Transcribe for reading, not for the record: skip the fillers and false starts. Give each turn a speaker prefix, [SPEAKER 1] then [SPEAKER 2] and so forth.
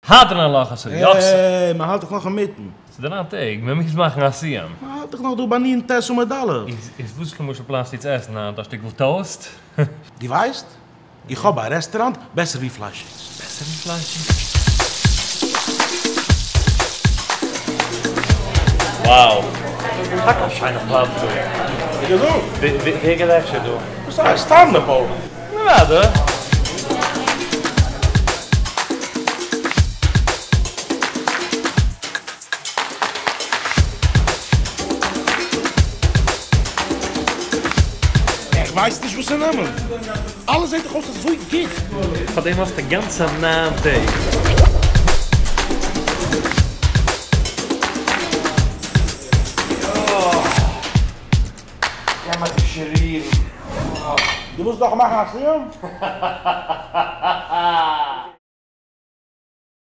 [SPEAKER 1] הדרן עלך עשרה יחסן.
[SPEAKER 2] העי, מען האלט דאך נאך אינמיטן.
[SPEAKER 1] ס'איז די ניין טעג, מען מוז מאכן א סיום.
[SPEAKER 2] מען האלט דאך נאך דא ביי נ ט עמוד א'.
[SPEAKER 1] איז וואס למשל פלאנסטו צו עסן היינט? א שטיקל toast?
[SPEAKER 2] דו ווייסט? איך האב א רעסטוראנט בעסער ווי פליישיגס.
[SPEAKER 1] בעסער ווי פליישיגס? Wow! טאקע א שיינע פלאץ דא.
[SPEAKER 2] ווי געזאגט.
[SPEAKER 1] ווער געט הכשר דא?
[SPEAKER 2] וואס הייסט? סתם נעפאלען.
[SPEAKER 1] נעוואדע.
[SPEAKER 2] איך ווייס נישט וואס צו נעמען. אלעס זעט דאך אויס אזוי גוט.
[SPEAKER 1] פאר דעם האסטו גאנצע ניין טעג.
[SPEAKER 2] קען מען זיך רירן. דו ווילסט דאך מאכן א סיום?